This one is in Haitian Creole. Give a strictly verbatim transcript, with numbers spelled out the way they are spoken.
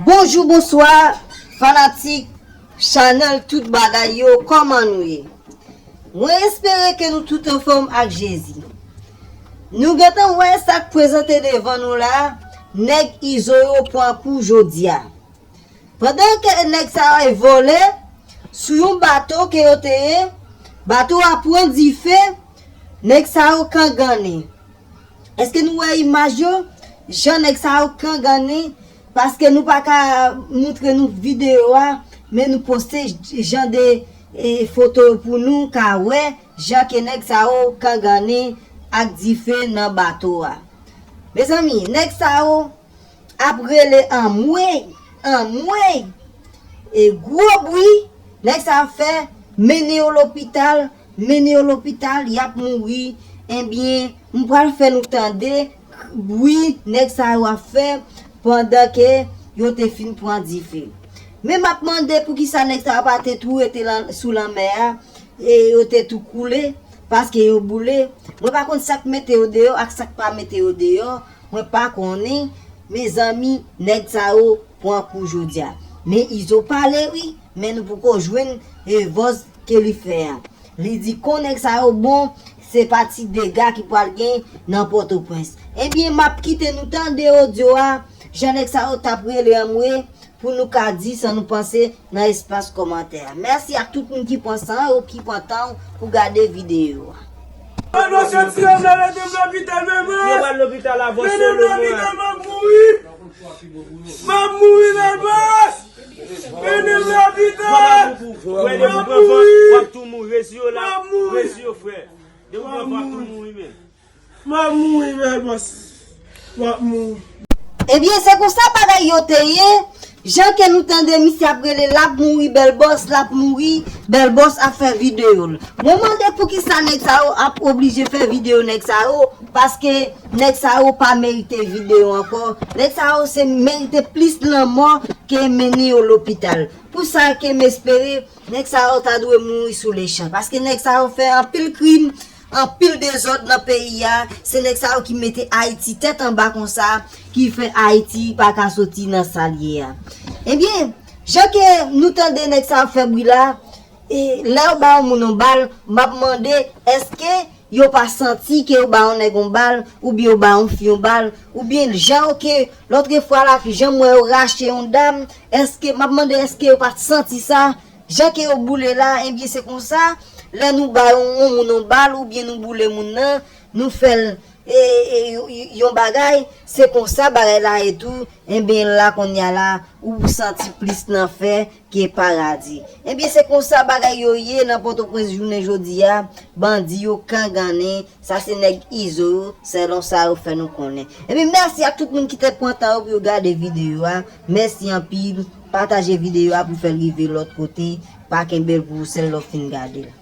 Bonjou, bonswa, fanatik chanèl Tout Bagay yo, kòman nou ye? Mwen espere ke nou tout anfòm ak Jezi. Nou gentan wè sa k prezante devan nou la, nèg Izo yo pran kou jodi a. Pandan ke nèg sa yo vole sou yon bato ke yo te ye, bato a pran dife, nèg sa yo kangannen. Èske nou wè imaj yo? Jan nèg sa yo kangannen, paske nou pa ka moutre nou videyo a, men nou poste jan de, e, foto yo pou nou ka wè jan ke nèg sa yo kangannen ak dife nan bato a. Mezanmi, nèg sa yo ap rele anmwey, anmwey. E gwo bri nèg sa ap fè, mennen yo lopital, mennen yo lopital, y ap mouri. Ebyen, m pral fè nou tande bri nèg sa yo ap fè pandan ke yo te fin pran dife. Men m ap mande poukisa nèg sa yo pa te tou rete lan-, sou lanmè a, e yo te tou koule, paske yo boule. Mwen pa konn sa k mete yo deyò ak sa k pa mete yo deyò, mwen pa konnen. Mezanmi, nèg sa yo pran kou jodi a. Men Izo pale wi, men nou poko jwenn, e, vòs ke li fè a. Li di kon nèg sa yo bon, se pa ti dega ki pral gen nan Pòtoprens. Ebyen, m ap kite nou tande odyo a, jan nèg sa yo t ap rele anmwe, pou nou ka di sa nou panse nan espas kòmantè a. Mèsi ak tout moun ki pran san ou ki pran tan ou pou gade videyo a. Mwen soti ann rete m lopital, men yo pral lopital avan solo mwen. M ap mouri. M ap mouri, Bèlbòs. Mennen m lopital. Wè, depi w pran van, w ap tou mouri. Resi yo la, resi yo, frè. Depi w pran van, w ap tou mouri, men. M ap mouri, Bèlbòs. M ap mouri. Ebyen, se konsa bagay yo te ye. Jan ke nou tande misye ap rele, l ap mouri, Bèlbòs, l ap mouri, Bèlbòs ap fè videyo l. Mwen mande poukisa nèg sa yo ap oblije fè videyo nèg sa yo, paske nèg sa yo pa merite videyo ankò. Nèg sa yo se merite plis lanmò ke mennen yo lopital. Pou sa ke m espere, nèg sa yo ta dwe mouri sou lechan. Paske nèg sa yo fè anpil krim, anpil dezòd nan peyi a. Se nèg sa yo ki mete Ayiti tèt anba konsa, ki fè Ayiti pa ka soti nan sa l ye a. Ebyen, jan ke nou tande nèg sa yo fè bri la, e, lè yo ba yon moun yon bal, m ap mande, èske yo pa santi ke yo ba yon nèg yon bal, oubyen yo ba yon fi yon bal, oubyen jan yo ke lòt fwa la, jan m wè yo rache yon dam, èske, m ap mande, èske yo pa t santi sa? Jan ke yo boule la, ebyen, se konsa, lè nou ba yon, yon moun yon bal, oubyen nou boule moun nan, nou fè l, e, e, yon, yon bagay, se konsa bagay la ye tou, ebyen, la kounye a la, ou santi plis nan fè ke paradi. Ebyen, se konsa bagay yo ye nan Pòtoprens jounen jodi a, bandi yo kangannen, sa se nèg Izo yo, selon sa yo fè nou konnen. Ebyen, mèsi ak tout moun ki te pran tan yo pou yo gade videyo a. Mèsi anpil. Pataje videyo a pou fè l rive lòt kote. Pa kenbe l pou ou sèl lè w fin gade l.